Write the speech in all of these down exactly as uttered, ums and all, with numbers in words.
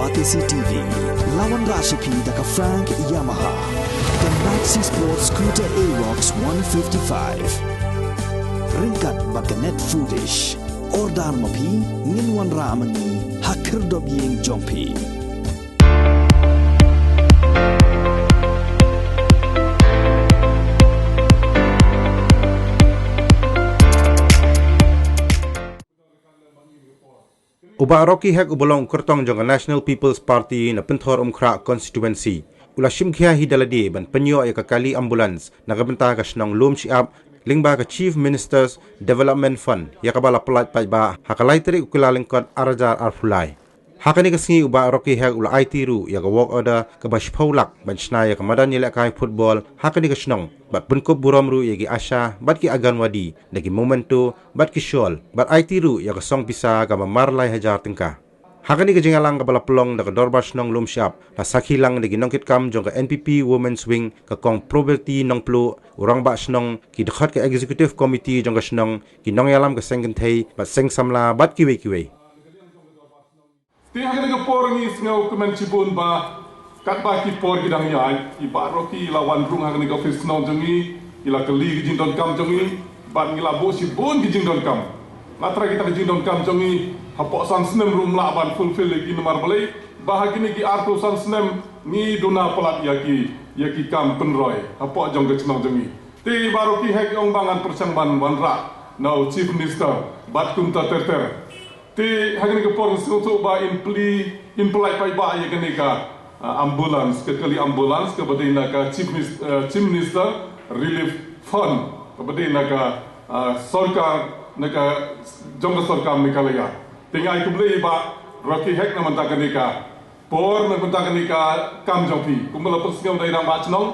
Batesi T V, la wanrah sha phi da ka Frank Yamaha, ka Maxi Sport Scooter Aerox one fifty-five. Ryngkat bad ka Net Foodish. Order ma phi, ngin wanrah ma ngi ha khyrdop ïing jong phi. U Bah Rocky Hek uba long u kyrtong jong ka National People's Party na Pynthorumkhrah Constituency, u la shim khia hi da lade ban pynïoh ïa ka kali ambulance na ka bynta ka shnong Lumshyiap, lyngba ka Chief Minister's Development Fund, ïa kaba la pyllait paidbah ha ka lai tarik u Kyllalyngkot ar hajar arphew lai. Ha kane ka sngi u Bah Rocky Hek u la aiti ruh ïa ka work order kaba shiphew lak ban shna ïa ka madan ïalehkai football ha kane ka shnong, bad pynkup burom ruh ïa ki ASHA bad ki Anganwadi da ki memento bad ki shawl, bad aiti ruh ïa ka song pisa kaba mar lai hajar tyngka. Ha kane ka jingïalang kaba la pynlong da ka Dorbar Shnong Lumshyiap, la sakhi lang da ki nongkitkam jong ka N P P Women's Wing, ka Kong Probity Nongpluh, u Rangbah Shnong, ki dkhot ka Executive Committee jong ka shnong, ki nongïalam ka seng kynthei bad seng samla bad kiwei kiwei. Te ha kane ka por ngi sngew kmen shibun ba katba ki por ki dang ïaid, i Bah Rocky i la wan rung ha kane ka office shnong jong ngi, i la kylli ki jingdonkam jong ngi, bad ngi la buh shibun ki jingdonkam. Nga trai kita ki jingdonkam jong ngi, hapoh san snem ruh ym lah ban fulfill ïa ki, namar balei ba ha kine ki arphew san snem ngi duna palat ïa ki, ïa ki kam pynroi hapoh jong ka shnong jong ngi. Te i Bah Rocky Hek i ong ba ngan pyrshang ban wanrah na u Chief Minister bad kumta ter ter. Te ha kane ka por nga sngewthuh ba in plie, in pyllait paidbah ïa kane ka, ah, ambulance, ka kali ambulance kaba dei na ka Chief Minis-, eh, Chief Minister Relief Fund, kaba dei na ka, ah, sorkar, na ka, jong ka sorkar Meghalaya. Te nga ai khublei i Bah Rocky Hek na ka bynta kane ka por, na ka bynta kane ka kam jong phi. Kumba la pynsngew da i Rangbah Shnong,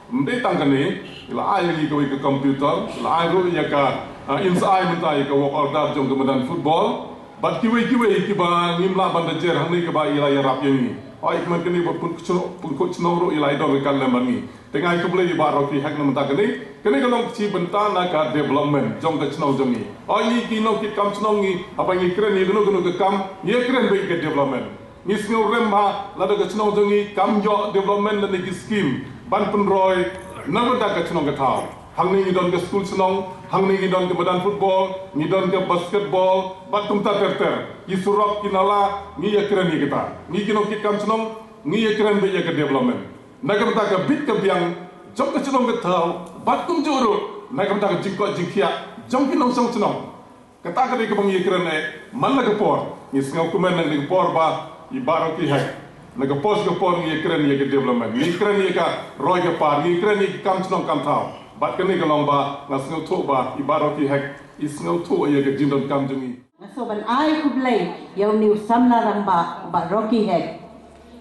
ym dei tang kane, i la ai ïa ngi kawei ka computer, i la ai ruh ïa ka, ah, in sa ai mynta ïa ka work order jong ka madan football bad kiwei kiwei kiba ngim lah ban da jer hangne kaba i la ïarap ïa ngi. Hooid, man kane ba pynkhuid shnong, pynkhuid shnong ruh i la ai don ka kali lem bad ngi. Te nga ai khublei i Bah Rocky Hek na ka bynta kane. Kane ka long shi bynta na ka development jong ka shnong jong ngi. Hooid, ngi ki nongkitkam shnong ngi, haba ngi kren ïa kano kano ka kam, ngi kren beit ïa ka development. Ngi sngewrem ba lada ka shnong jong ngi kam ïoh development lane ki skim ban pynroi na ka bynta ka shnong ka thaw. Hangne ngi don ka skul shnong, hangne ngi don ka madan football, ngi don ka basketball, bad kumta ter ter. Ki surok, ki nala, ngi ïakren ïa kita. Ngi ki nongkitkam shnong, ngi ïakren beit ïa ka development. Na ka bynta ka bit ka biang jong ka shnong ka thaw, bad kumjuh ruh na ka bynta ka jingkoit jingkhiah jong ki nongshong shnong. Kata ka dei kaba ngi ïakren eh man la ka por. Ngi sngewkmen na ka por ba i Bah Rocky Hek, na ka por sha ka por ngi ïakren ïa ka development, ngi ïakren ïa ka roi ka par, ngi ïakren ïa ka kam shnong kam thaw. Bad kane ka long ba nga sngewthuh ba i Bah Rocky Hek i sngewthuh ïa ka jingdonkam jong ngi. Nga sngewbha ban ai khublei ïa une u samla rangbah, u Bah Rocky Hek.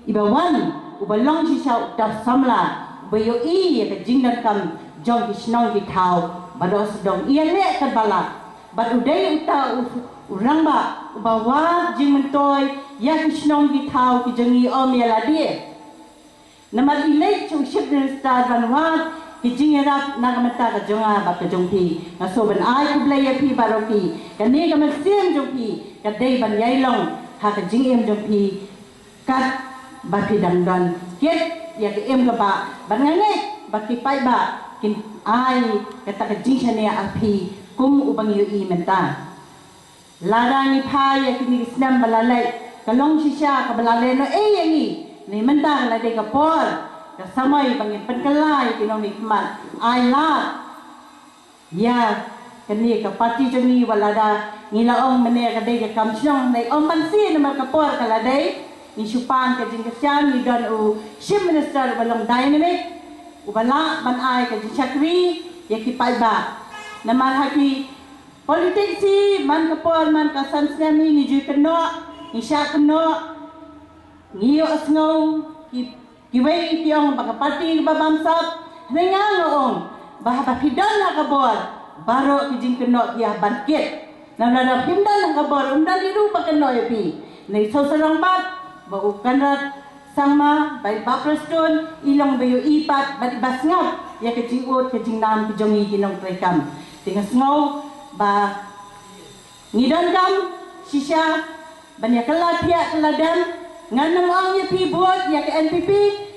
Iba wan, uba long shisha uta u samla uba ïohi ïa ka jingdonkam jong ki shnong ki thaw baroh sdang, ïaleh katba lah. Bad u dei uta u, u rangbah uba wad jingmyntoi ïa ki shnong ki thaw ki jong ngi, ym ïa lade. Namar i leit sha u Chief Minister ban wad ki jingïarap na ka bynta ka jong nga bad ka jong phi. Nga sngewbha ban ai khublei ïa phi Bah Rocky. Kane ka mynsiem jong phi ka dei ban ïai long ha ka jingim jong phi. Katba phi dang don kit ïa ka im ka ba, bad nga ngeit ba ki paidbah kin ai kata ka jingshaniah ha phi kum uba ngi ïohi mynta. Lada ngi phai ïa kine ki snem ba la leit, ka long shisha kaba la lehnohei ïa ngi. Ngi mynta ka la dei ka por, ka samoi ba ngin pynkylla ïa ki nongmihkhmat. Ai lad ïa kane ka party jong ngi, wat lada ngi la ong mynne ka dei ka kam shnong, ngi ym banse namar ka por ka la dei. Ngi shu pan ka jingkyrshan, ngi don u Chief Minister uba long dynamic, uba lah ban ai ka jingshakri ïa ki paidbah. Namar ha ki politics hi man ka por man ka san snem hi ngi ju kynnoh, ngi shah kynnoh, ngi ïohsngew ki, kiwei ki ong ba ka party kaba bamsap. Hynrei nga ong ba haba phi don ha ka bor, baroh ki jingkynnoh ki ïa ban kit. Namar lada phim don ha ka bor, ym don ei ruh ba kynnoh ïa phi. Ngi sngewsarong bad ba u Conrad Sangma bad i Bah Prestone i long ba ïohi pat bad iba sngap ïa ka jingud ka jingnam ka jong ngi ki nongtreikam. Te nga sngew ba ngi donkam shisha ban ïa kylla thiah kylla dem. Ngan ym ong ïa phi vote ïa ka N P P,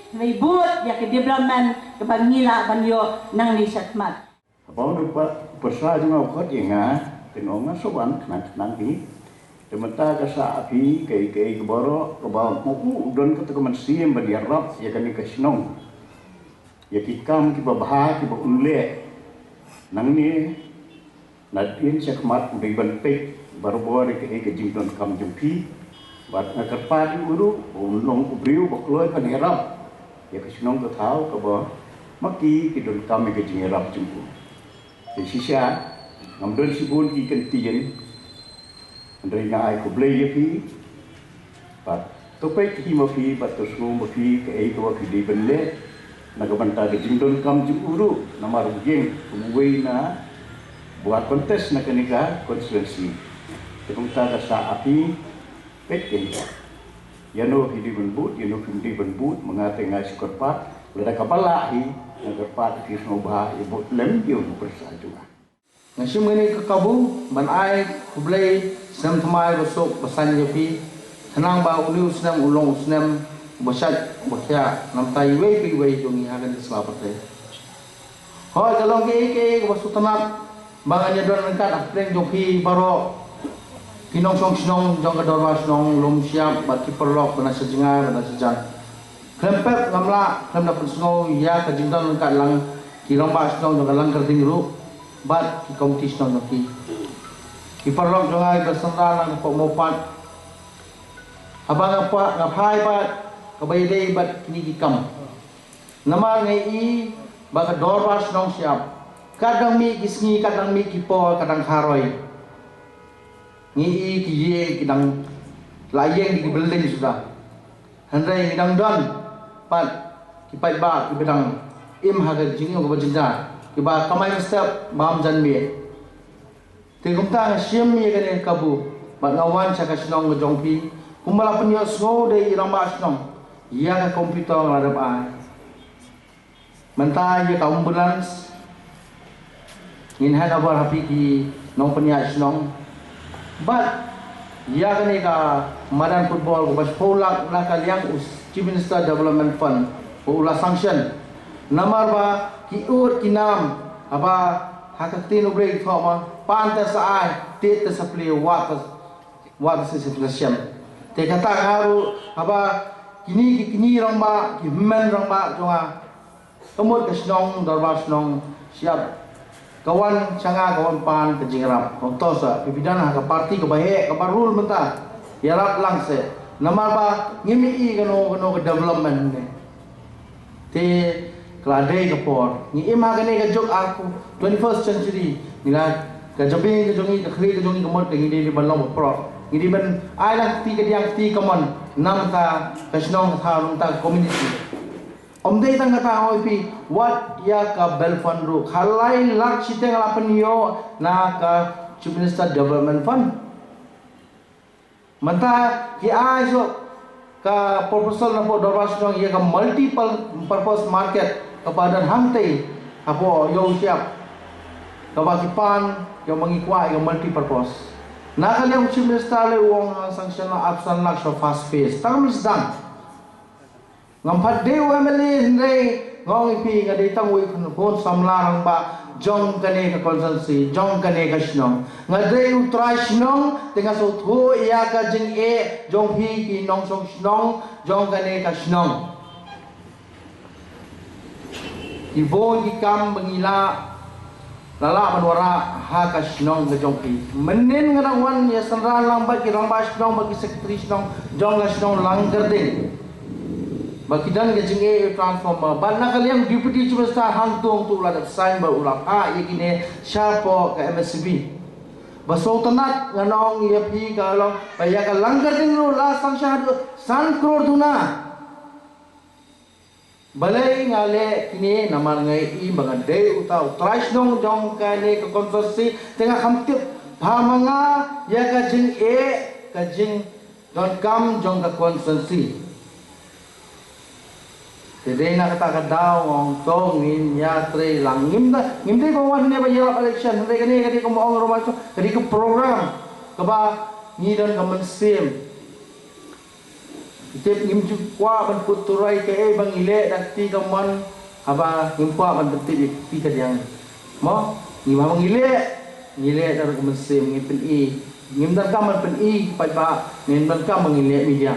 hynrei vote ïa ka development kaba ngi lah ban ïoh nangne shakhmat. Haba u pyrsa jong nga u khot ïa nga, te nga ong nga sa wan khnang khnang hi. Te mynta ka sah ha phi kaei kaei ka baroh kaba u don kata ka mynsiem ban ïarap ïa kane ka shnong, ïa ki kam kiba bha kiba un leh. Nangne, nadien shakhmat u dei ban peit barabor ïa kaei ka jingdonkam jong phi. Bad nga kyrpad ïa u ruh ba un long u briew ba kloi ban ïarap ïa ka shnong ka thaw kaba ma ki ki donkam ïa ka jingïarap jong u. Te shisha ngam don shibun ki kyntien, hynrei nga ai khublei ïa phi. Bad to peit hi ma phi bad to sngew ma phi kaei kaba phi dei ban leh na ka bynta ka jingdonkam jong u ruh, namar u ïeng kum uwei na ba contest na kane ka constituency. Te kumta ka sah ha phi, peit kein, ïano phi dei ban bud, ïano phim dei ban bud. Ma nga te nga shu kyrpad, lada kaba lah hi, nga kyrpad phi sngewbha ïa bud lem ïa u pyrsa jong nga. Nga shim kane ka kabu ban ai khublei snem thymmai ba suk ba saiñ ïa phi, khnang ba une u snem u long u snem ba shait ba khiah namar iwei pa iwei jong ngi ha kane ka sla pyrthei. Hooid, ka long kaei kaei kaba sngewtynnat ba ngan ïadon ryngkat hapdeng jong phi baroh ki nongshong shnong jong ka dorbar shnong Lumshyiap bad ki paralok ba na sha jngai bad na sha jan. Khlem pep ngam lah khlem da pynsngew ïa ka jingdon ryngkat lang ki rangbah shnong jong ka Langkyrding ruh bad ki komiti shnong jong ki. Ki paralok jong nga kiba synran lang hapoh Mawpat, haba nga phai bad kaba ïadei bad kine ki kam. Namar nga i ba ka dorbar shnong Shyiap kat dang mih ki sngi, kat dang mih ki por, kat dang kharoi. Ngi i ki ïing ki dang la ïeng ki building suda. Hynrei ngi dang don pat ki paidbah kiba dang im ha ka jingim kaba jynjar, kiba kamai ka step bam jan miet. Te kumta nga shim ïa kane ka kabu bad nga wan sha ka shnong ka jong phi. Kumba la pynïohsngew da i rangbah shnong ïa ka computer nga la dep ai. Mynta ïa ka ambulance ngin hand over ha phi ki nongpynïaid shnong. Bad ïa kane ka madan football kaba shiphew lak na ka liang u Chief Minister Development Fund ba u la sanction. Namar ba ki ud ki nam haba ha ka ktien U Blei ki thoh ma, pan te sa ai, tied te sa plie, wad te, wad te sa shisien. Te kata nga ruh haba kine ki kñi rangbah, ki hynmen rangbah jong nga, ka mut ka shnong, dorbar shnong Shyiap, ka wan sha nga, ka wan pan ka jingïarap. Kumto sa phi, phi don ha ka party kaba heh, kaba rule mynta, ïarap lang seh. Namar ba ngim i kano kano ka development ne. Te ka la dei ka por, ngi im ha kane ka juk arphew, twenty-first century. Ngi la, ka jabieng ka jong ngi, ka khlieh ka jong ngi, ka mut ka ngi dei ban long ba proud. Ngi dei ban ai lang kti kadiang kti kamon na bynta ka shnong, ka thaw, na bynta ka community. Ym dei tang kata, hooid phi, wat ïa ka bail fund ruh, ka lai lak shiteng la pynïoh na ka Chief Minister Development Fund. Mynta ki ai shuh ka proposal na pdeng dorbar shnong ïa ka multiple purpose market kaba don hangtei hapoh Ïew Shyiap, kaba ki pan ïa ma ngi kwah ïa ka multi purpose. Na ka liang u Chief Minister leh u ong ngan sanction arphew san lak sha first phase. Tang mynta sdang. Ngam pat dei u M L A hynrei nga ong ïa phi, nga dei tang uwei u khun samla rangbah jong kane ka constituency, jong kane ka shnong. Nga dei u trai shnong, te nga sngewthuh ïa ka jingeh jong phi ki nongshong shnong jong kane ka shnong. Ki bun ki kam ba ngi lah, la lah ban wanrah ha ka shnong ka jong phi. Mynnin nga dang wan ïa synran lang bad ki rangbah shnong bad ki secretary shnong jong ka shnong Langkyrding ba ki don ka jingeh ïa u transformer. Bad na ka liang Deputy Chief Minister hangto u la dep sign bad u la phah ïa kine shapoh ka M S C B. Ba sngewtynnat ngan ong ïa phi ka long ba ïa ka Langkyrding ruh la sanction haduh san klur duna. Balei nga leh kine? Namar nga i ba nga dei uta u trai shnong jong kane ka constituency, te nga kham tip ba ma nga ïa ka jingeh, ka jingdonkam jong ka constituency. Te dei na kata ka daw nga ong to ngin ïatrei lang. Ngim da, ngim dei ba wan ne ba ïalap election, hynrei kane ka dei kumba ong Roma, ka dei ka program kaba ngi don ka mynsiem. Tip ngim ju kwah ban pynturai kaei ba ngi leh da ka kti kamon, haba ngim kwah ban pyntip ïa ka kti kadiang. Mo, ngi ba ngi leh, ngi leh da ka mynsiem, ngi pyni, ngim donkam ban pyni paidbah, ngim donkam ba ngi leh media.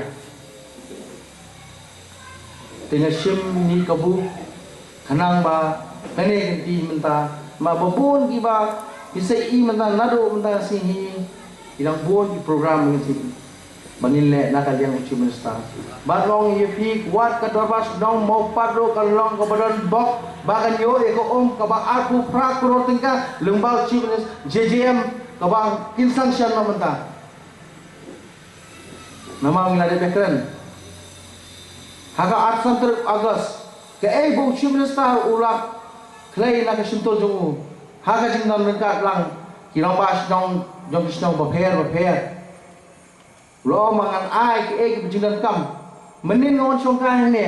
Te nga shim ïa kane ka buh khnang ba kane ka kti mynta, ma ba bun kiba ki sa ïohi mynta, naduh mynta ka sngi hi, ki dang bun ki program ngi sa ïohi ba ngin leh na ka liang u Chief Minister. Bad nga ong ïa phi, wat ka Dorbar Shnong Mawpad ruh ka long kaba don bok ba kan ïoh ïa ka um kaba arphew phra klur tyngka lyngba u Chief Minister, J J M, kaba kin sanction na mynta. Namar ngi la dep ïakren ha ka arphew san tarik August, kaei ba u Chief Minister u la khlei na ka shyntur jong u ha ka jingdon ryngkat lang ki rangbah shnong jong ki shnong bapher bapher. U la ong ba ngan ai kaei kiba jingdonkam. Mynnin nga wan shongkai hangne,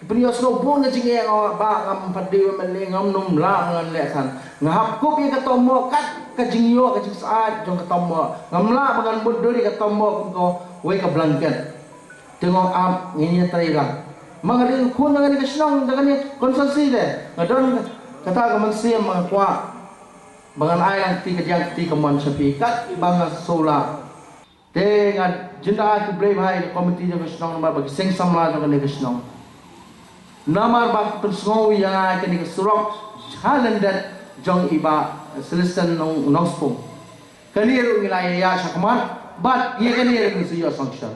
ki pynïohsngew bun ka jingeh, nga ong ba ngam pat dei u M L A, ngam nym lah ngan leh than. Nga hap kup ïa ka tommo kat ka jingïoh ka jingsyaid jong ka tommo. Ngam lah ba ngan mutdur ïa ka tommo kum kawei ka blanket. Te nga ong ap, ngin ïatrei lang. Ma nga dei u khun jong kane ka shnong, jong kane ka constituency te nga don kata ka mynsiem, ma nga kwah ba ngan ai lang kti kadiang kti kamon sha phi kat ba nga sngewlah. Te nga jin da ai khublei bha ïa ka komiti jong ka shnong namar ba ki seng samla jong kane ka shnong, namar ba ki pynsngew ïa nga ïa kane ka surok ha lyndet jong i Bah Celestine Nong, Nongspung. Kane ruh ngi la ïa ïa shakhmat bad ïa kane ruh ngi sa ïoh sanction.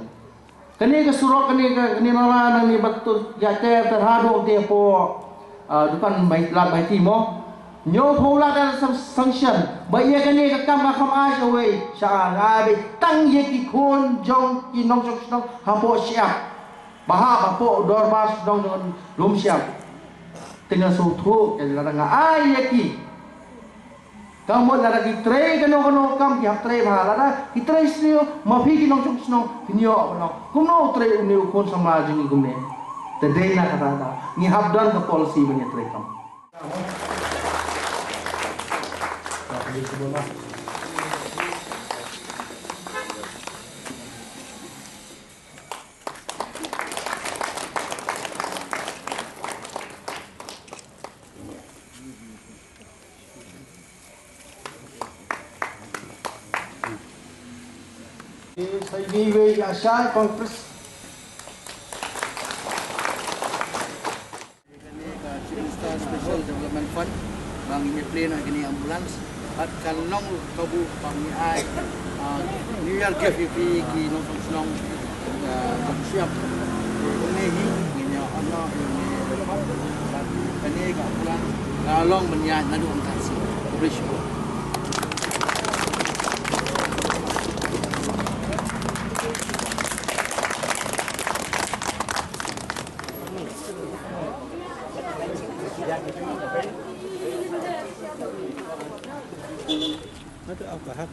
Kane ka surok, kane ka, kane nala nangne bad tu ïa ter ter haduh te hapoh, ah, dukan Bhai, lad Bhai Ti mo. Hynñiewphew lak da san-, sanction. Ba ïa kane ka kam nga kam ai sha wei sha ar, nga ai beit tang ïa ki khun jong ki nongshong shnong hapoh Shyiap. Ba hap hapoh dorbar shnong jong Lumshyiap. Te nga sngewthuh, te lada nga ai ïa ki, ka mut lada ki trei kano kano kam ki hap trei bha, lada ki trei sniew, ma phi ki nongshong shnong phin ïoh kano. Kumno u trei une u khun samla jong ngi kumne? Te dei na kata ka ngi hap don ka policy ban ïa trei kam. Sa ïa iwei ïa shai Congress. Kane ka Chief Minister Special Development Fund ba ngin ïa plie na kane ambulance. Bad ka long ruh ka buh ba ngi ai, ah, New Year gift ïa phi ki nongshong shnong, ah, jong Shyiap. Te kumne hi ngin ïa honor ïa une, bad kane ka plan ka long ban ïaid naduh mynta shisien. Khublei shibun. Nada apa hak.